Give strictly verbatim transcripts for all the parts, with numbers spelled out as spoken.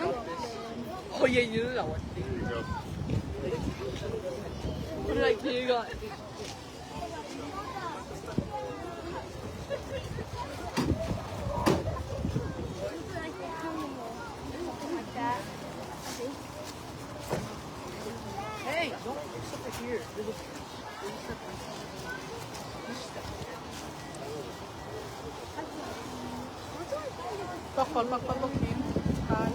Oh yeah, you know what? Like you got. Hey, don't fix it here. It was ก็คนมาคนมากินขาย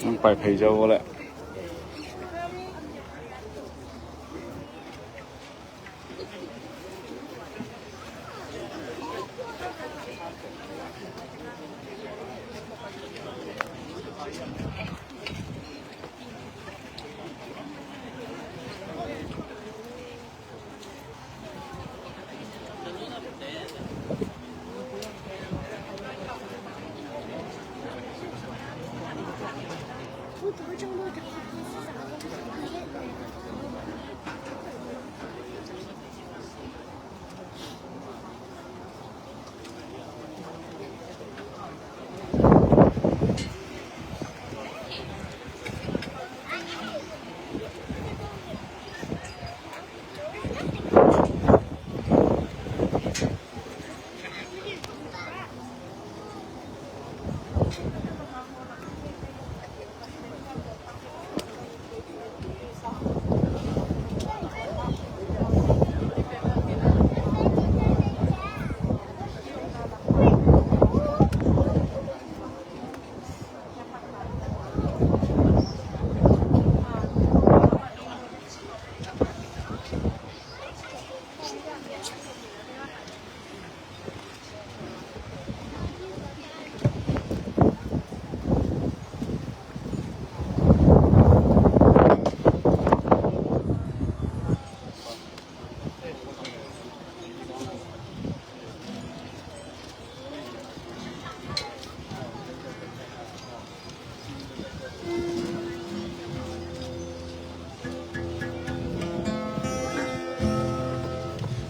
Ang pai phei zo le.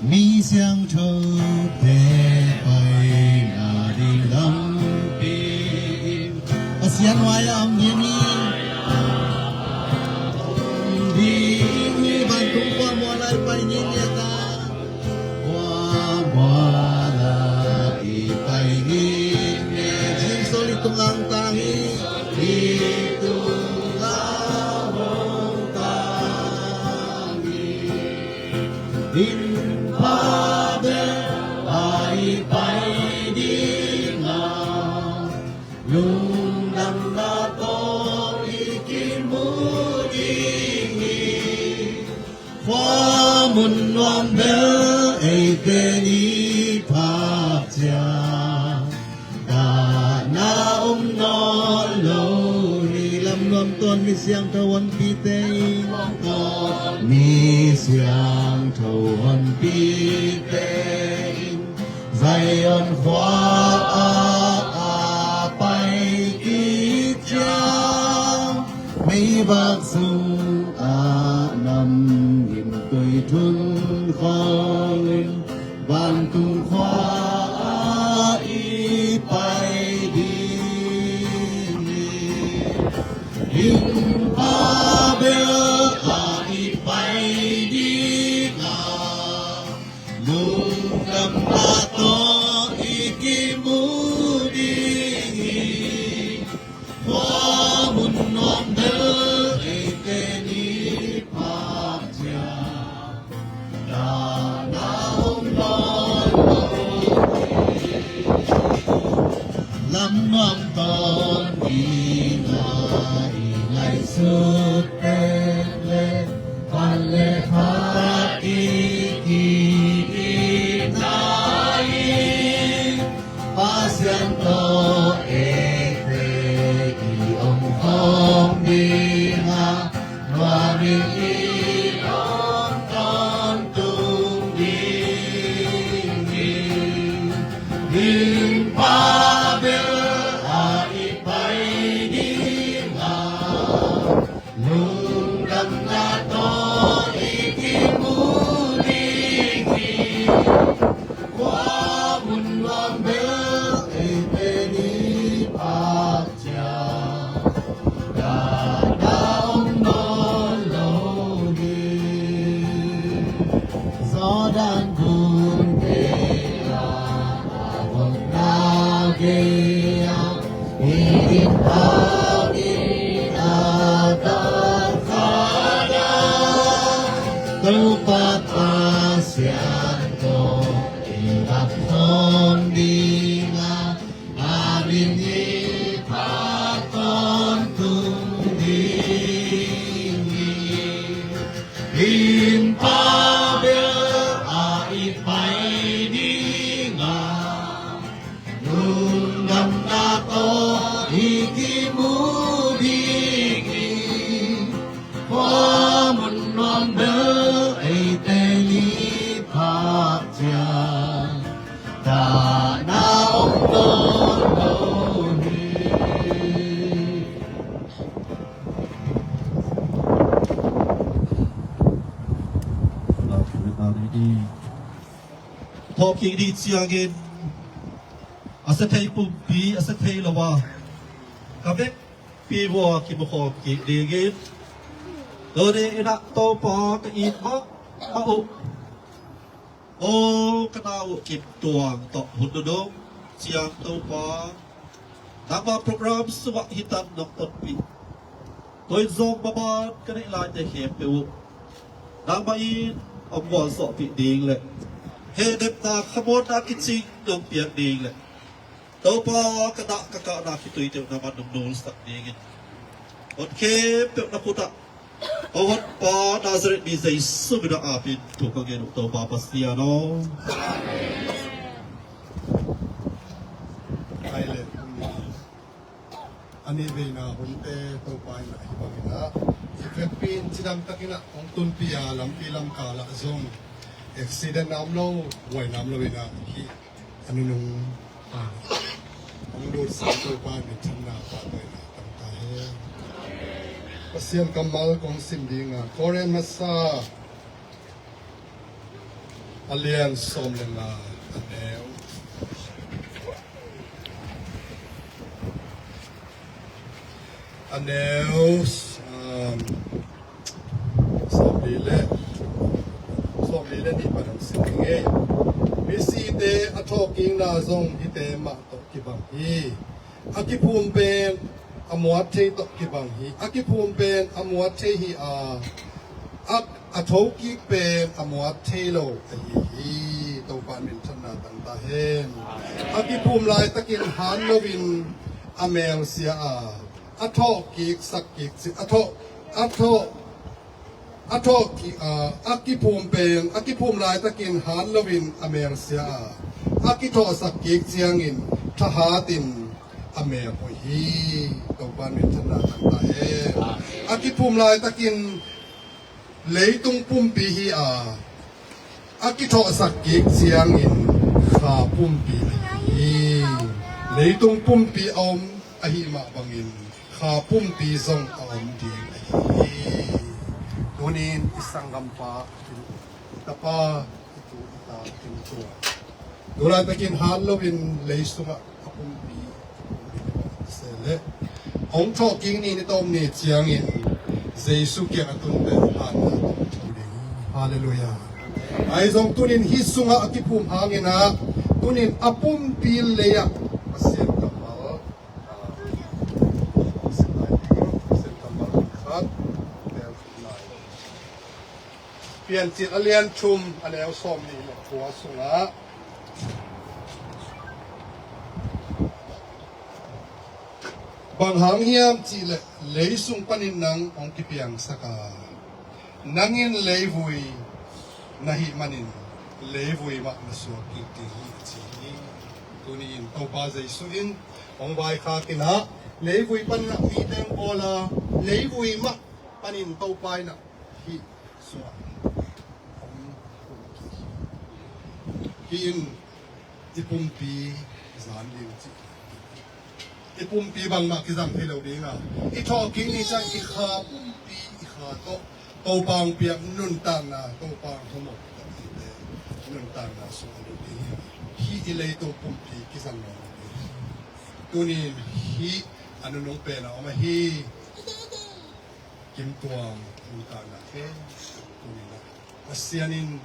Mi siangthote paina ding lampi in Pasian nuai-ah om ding hi. Om ding hi. Vantung khuamual ah i pai ngitngiat a, khuamual ah i pai ngitngiat. Zing sawl i tung langtang hi. I tung langtang hi. Innpa bel a i pai ding a, Lungdamna tawh i kimu ding hi. Khua mun nuam bel eite ni phak ciang dahna om nawn lo hi. Lam nuam tawn mi siangtho honpite in, mi siangtho honpite in Zion khua ah a pai kik ciang, meivak sungah nam gimtui thun khawng in vantung khua ah i pai ding hi. Innpa bel ah i pai ding a, lungdamna tawh i kimu ding hi. Khua mun nuam bel eite ni phak ciang dahna om nawn lo hi. Lam nuam tawn ding a i ngaihsut pen leh van le phat i ki-itna hi. Pasian tawh eite i omkhawm ding a, nuamin i om tawntung ding hi. Innpa bel ah i pai ding a, lungdamna tawh i kimu ding hi. Khua mun nuam bel eite ni phak ciang dahna om nawn lo hi. Jordan gun gei-ah, a gawtna gei-ah, i gim a, i a tawh khat a, Topa Pasian tawh i omkhawm ding a, a min i phat tawntung ding hi. Innpa bel ah i pai ding a, lungdamna tawh i kimu ding hi. Khua mun nuam bel eite ni phak ciang dahna om nawn lo hi. Thawhkik dih ciangin a sia thei pumpi, a sia thei lo a ka vekpi vua kimukhawm kik dingin tuni in ah Topa ka it mahmah uh. O ka nau uh Kim Tuang tawh hun nunung ciang Topa, nangmah program sungah hitan nong tonpih, tua in zong maban ka neih laite khempeuh uh nangmah in hong gualzawhpih ding le hehnemna khamuanna kicing nong piak ding le Topa, ka dah ka kahna kituite uh nangmah nong nulsak dingin hon khempeuh na khut ah hong honpa Nazareth mi Jesu min ah apin thu ka ngen uh Topa Pasian aw. Ai le, a nih veina hunte Topa in ah hih bangin ah i vekpi in cidam takin ah hong tunpih a, lampi lamkal ah zong accident na om lo, buaina om lo in ah hih a nunung a hong lut sa Topa minthanna, pahtawina tang ta hen. Pasian kammal kong sim ding a, Korin masa a lian sawm le nga, a neu a neu, um, sawmli le, sawmli le nih pan hong sim ding ei. Misite a thawhkikna zong hihte mah tawh kibang hi. A kiphum pen a muat thei tawh kibang hi. A kiphum pen a muat thei hi a, a, a thokik pen a muat thei lo ahi hi. Topa minthanna tang ta hen. A kiphum laitakin han loin a melsia a, a thawh kik sak kik ci, a thawh, a thawh, a thawh kik a, a kiphum pen, a kiphum laitakin hat loin a melsia a, a kithawh sak kik ciangin thahatin a mel hoih hi. Topa minthanna tangta hen. A kiphum laitakin leitung pumpi hi a, a kithawhsak kik ciangin kha pumpi ahi hi. Leitung pumpi a om ahi mah bangin kha pumpi zong a om ding ahi hi. Tunin i sanggampa, i tapa, i tu, i ta, i tua, tu laitakin hat loin lei sungah a pumpi, a pumpi se leh hong thawh kik ni, ni tawm ni ciangin Jesu kiang a tunte hatna tawh thawh ding. Halleluiah. Ahi zong tunin hih sungah a kiphum hangin ah, tunin a pumpi lei ah Pasian kammal, Pasian kammal khat, Piancil a lian thum, a neu sawm nih le kua sungah, bang hang hiam cih leh lei sung panin nang hong kipiangsak a, nang in leivui na hih manin leivui mah na suak kik ding hi, a ci hi. Tuni-in Topa Jesu in hong vaikhak in ah, leivui panin ah mite hong bawl a, leivui mah panin Topa in ah hih sungah hong, hih in i pumpi zan ding ci. I pumpi bangmah kizang thei lo ding a, i thawh kik ni ciang i kha pumpi, i kha tawh Topa hong piak nuntakna, Topa hong humop nuntakna sung a lut ding hi. Hih i leitung pumpi kizang lo ding. Tunin hih a nunung pen a om ahi. Kimtuam nuntakna khempeuh tunin ah Pasian in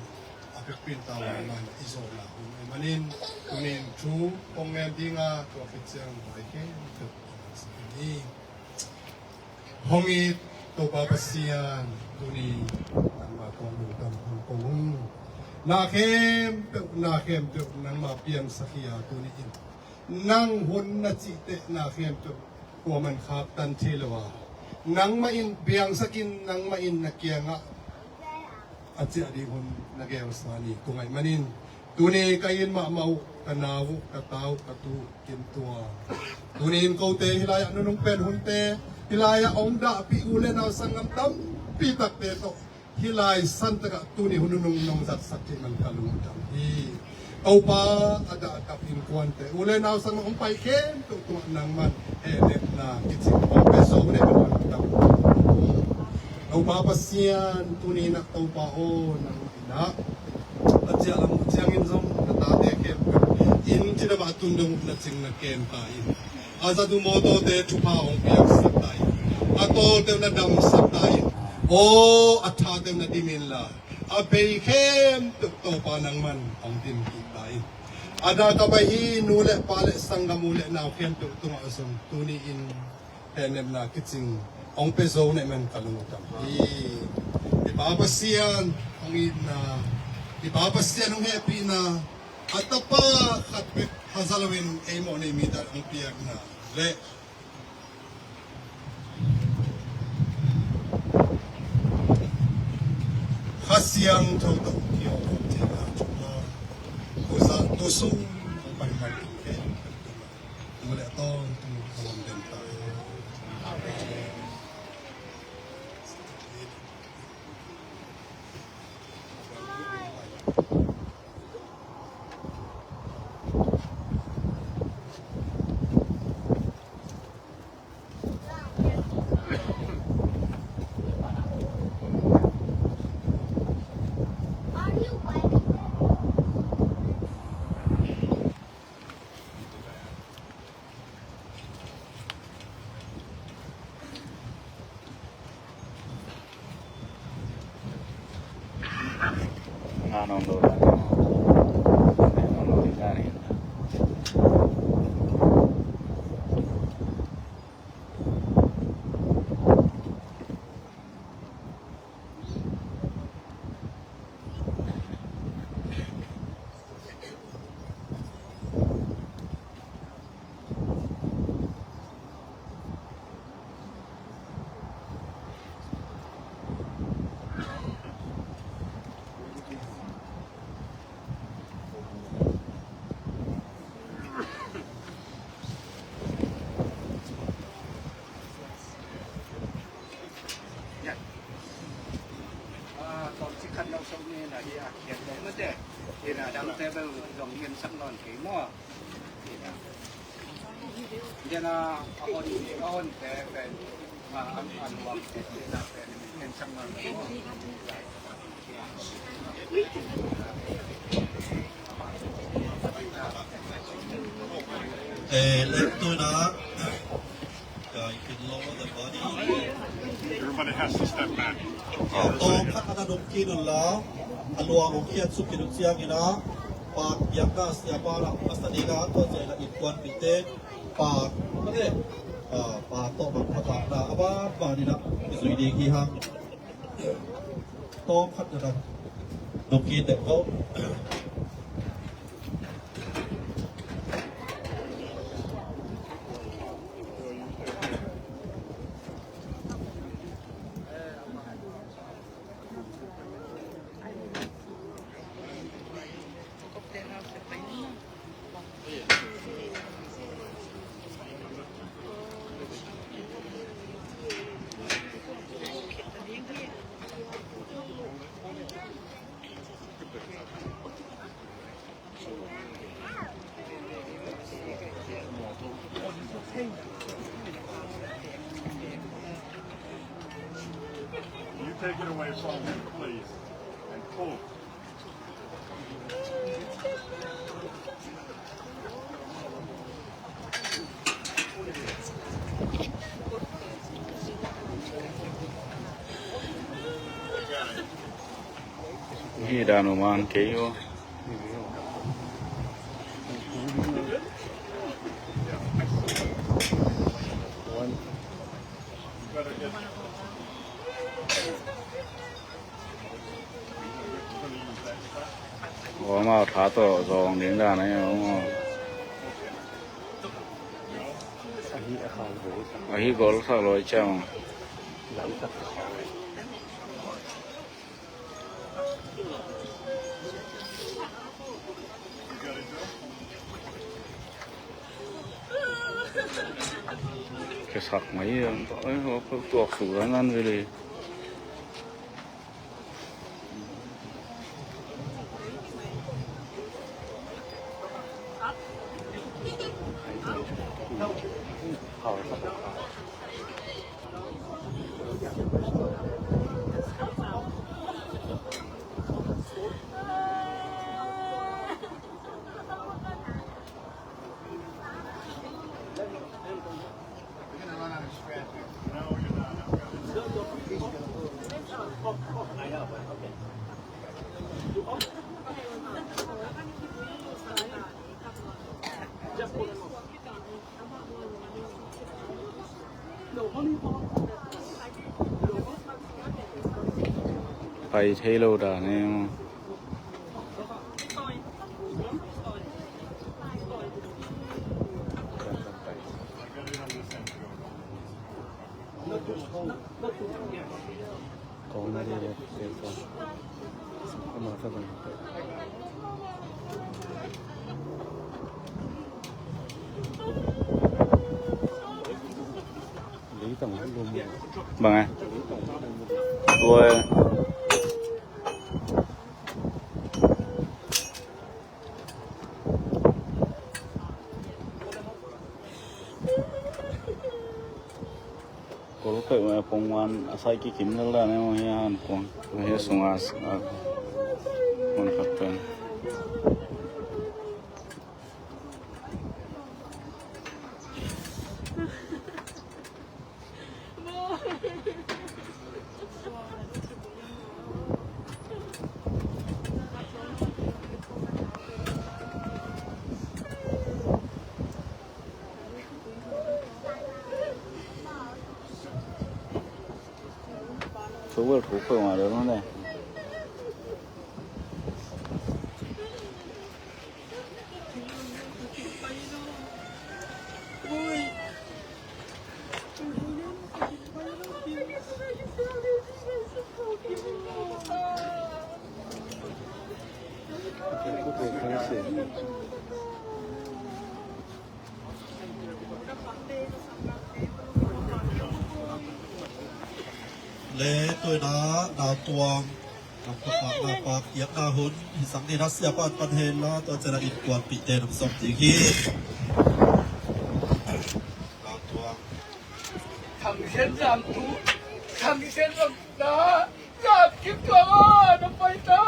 a pekpih tawh nangman i zawhna hun ahih manin, tunin thu kong ngen ding a, tua khit ciang vai khempeuh kong ngen sak hi. Hong it Topa Pasian, tuni nangma kong lungdam hong ko ung. Na khempeuh, na khempeuh nangma piangsak hi a, tuni in nang hun na cih teh na khempeuh kuaman khaktan thei lo a, nangmah in piangsak in, nangmah in na kiangah a ciah ding hun na gelsa ni. Tua ahih manin tuni ka it mahmah uh, ka nau uh, ka ta uh, ka tu uh, kimtuam. Tuni in kote hih lai-ah nunung pen hunte, hih lai-ah hong dahpih u le nau sanggam tampi takte tawh hih lai santak ah tuni hun nunung nong zatsak theih man ka lungdam hi. Topa, a dahtak innkuante, u le nau sanggam hong pai khempeuh tungah nangman hehnepna kicing hong pia zo ding man ka lungdam. Topa Pasian, tuni in ah Topa aw, nangmah in ah a ciah lam uh ciangin zong na tate khempeuh inn cina mah tun dong uh na cing na kem ta in. A zat uh mawtawte thupha hong piaksak ta in. A tawlte uh na damsak ta in. Aw, a thate uh na dim inla, a bei khempeuh Topa nangman hong dim kik ta in. A dahtak ahi nu le pa le sanggam u le nau khempeuh tungah zong tuni in hehnepna kicing hong pia zo ding man ka lungdam hi. I Pa Pasian hong itna, i Pa Pasian hong hehpihna, a Tapa khat bek haza loin ei mawhna mi dan hong piakna le Kha Siangtho tawh kihawm theihna thupha, tu za, tu sung hong pai man in, tu le tawntung hong den ta. Te bel zong liansak nawn kei maw? Lian a, a hon, a hon te pen, a, a, a luang te te na pen liansak nawn kei maw? Eh, left to na. Everybody has to step back. Tawm khat a na dong khin un la, a luang hong khiat suk khin uh ciangin ah, Pak biakna siapa lah, masa ding a tawh ciang in ah innkuan mite, Pak, mate, ah, Pak tawh bang phatahna a banban in ah kizui ding hi hang. Tawm khat na dong khin deuh ko. You take it away from him, please, and pull. Hi dan uh man kei uh. Aw, amau tha tawh zawng ding dan ahi maw? Ahi, a khang gol sak. Ahi gol sak lo i ciang. Kisak mai ang, ai, tuak su dan dan veli. Pai thei lo dan e maw? Kong na ding leh, kong. Ama sa bang. Leitang lum. Bang e. Tua e. Kol peuhmah pongman a sai kikim lel dan e maw, hia han kuang. Hia sunga a man khat pen. Thu bel thu peuhmah lel maw ne. Le tuina nau tuang Lam ka pakna, pak piakna hun hi sang ni na, siapa pan hen la, tua ciang a innkuanpihte nong sawm ding hi. Lam tuang. Thang Sian Zam tu, Thang Sian Zam tu na, Zam Kim Tuang aw, na pai ta.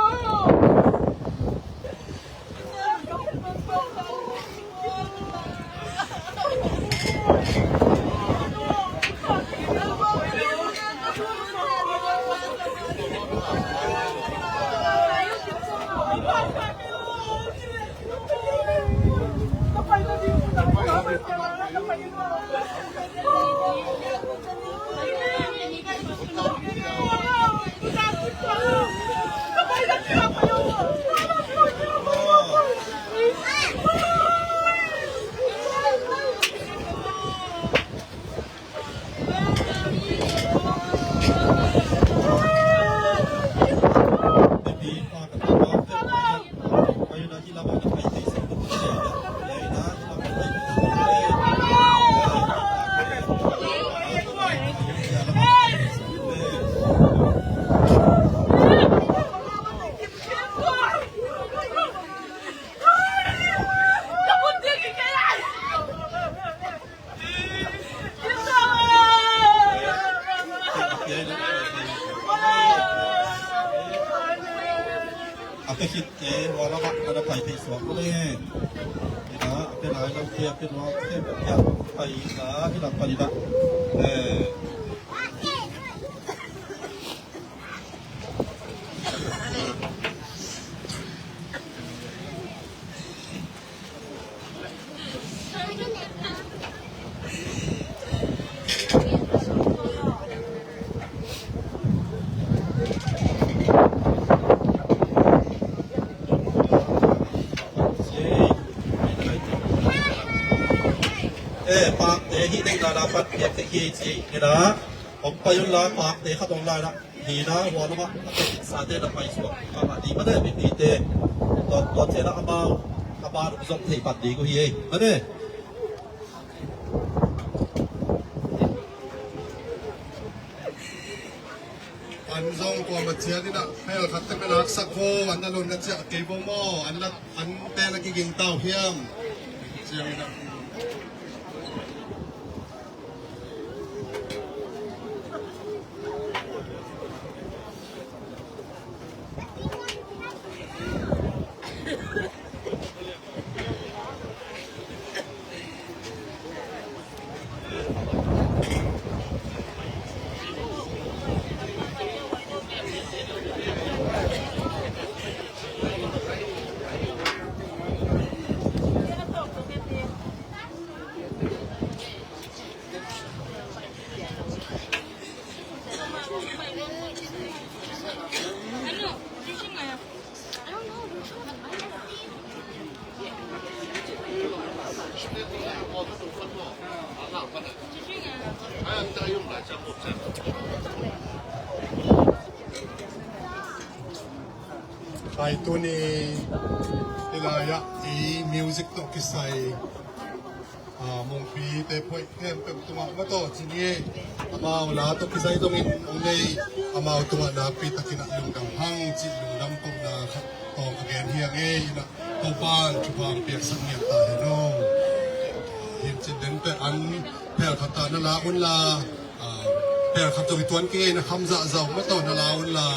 A pia khitte, hua lamah na na pai thei suak le. Ina, a pia nai lote, a pia nua, a pia pia pai ina, hi lam pan ina. Eh. Eh, pakte hih ding na na pan piak thei hi ci. Hi na, hong pai un la, pakte khat hong lai na. Hi na, hua lamah a tek sate na pai suak. Ka mah ding mah ne, mipite. Tua, tua ciang a amau a ban hong zom thei pan ding uh hi ei. Mah ne. An zong kuamah ciat in ah, phel khat tek na laksak vo, an na lon na ciah kei vo maw, an la, an te na kiging tau hiam? Ciang in ah. Ai, tuni i lai-ah i music tawh kisai, ah, mungpite phoih khempeuh tungah mah tawh ci ni. Amau la tawh kisai dongin hong nei, amau tungah nakpi takin ah lungdam hang cih lungdam kohna khat tawm a gen hi a ngei in ah, Topa'n thupha hong piaksak ngiat ta hen aw. Hi cih dente an phel khat ah na la un la, ah, phel khat zong i tuan kei na kham zahzah mah tawh na la un la,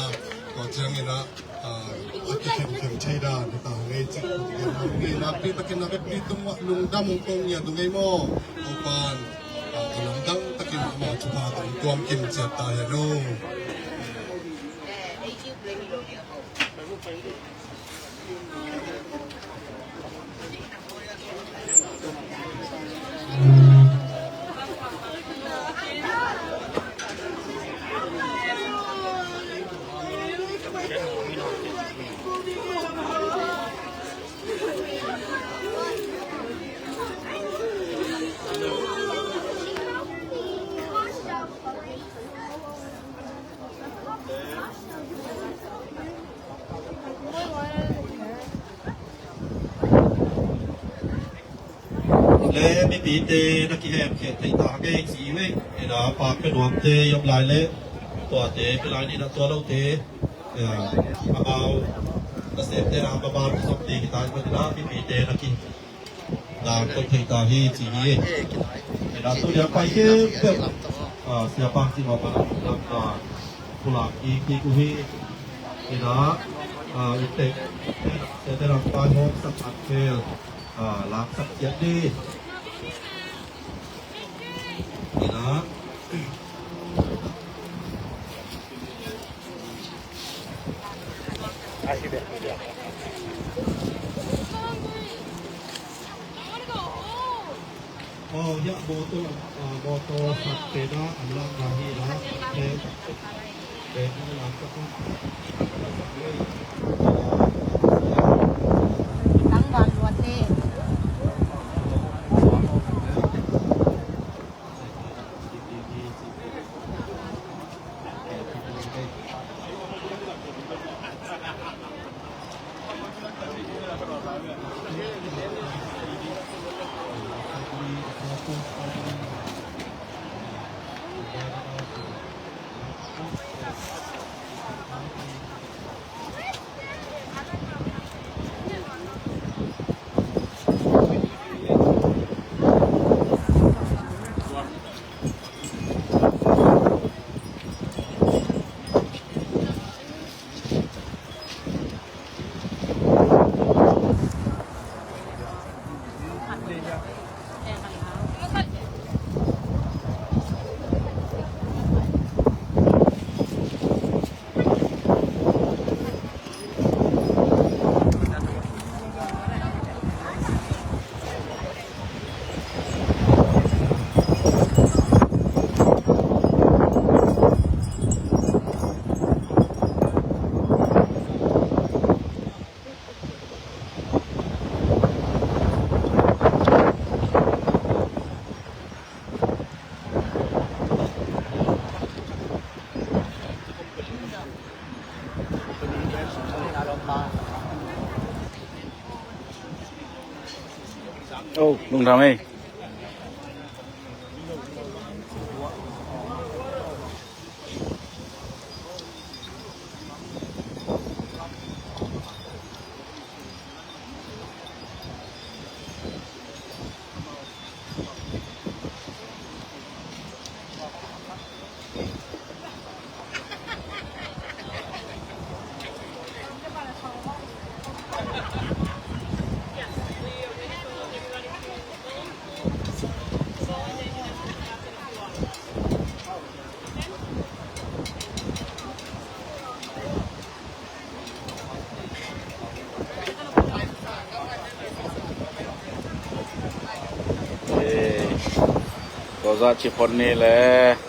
tua ciangin ah, ah, a kikhenkhen thei dan hi ta ngei cih kong gen hang hi. Nakpi takin na vekpi tungah lungdam hong ko ngiat uh ngei maw? Topa'n, ah, a lamdang takin amah thupha tawh hong tuam kim ciat ta hen aw. Le mipite na kihemkhiat thei ta ngei ci ve. Ina, pak pia nuamte i om lai le, tuate pia lai ni na, tua lote Amau nasepte na amau zong te kitai mah te na mipite na ki dang tawh thei ta hi ci hi. Ina tu dia pai kei peuh, ah, siapa ci mah pa na pulak i ki ku hi. Ina, ah, i te, te na pai hong sak at kel, ah, lak sak ciat di. Ina. Oh, ya, motor, ah, motor sat pena, an lang na hi la, eh, eh, an lang ka. Tang van luat le. Oh, lungdam ei. Ko za ci phot ni le.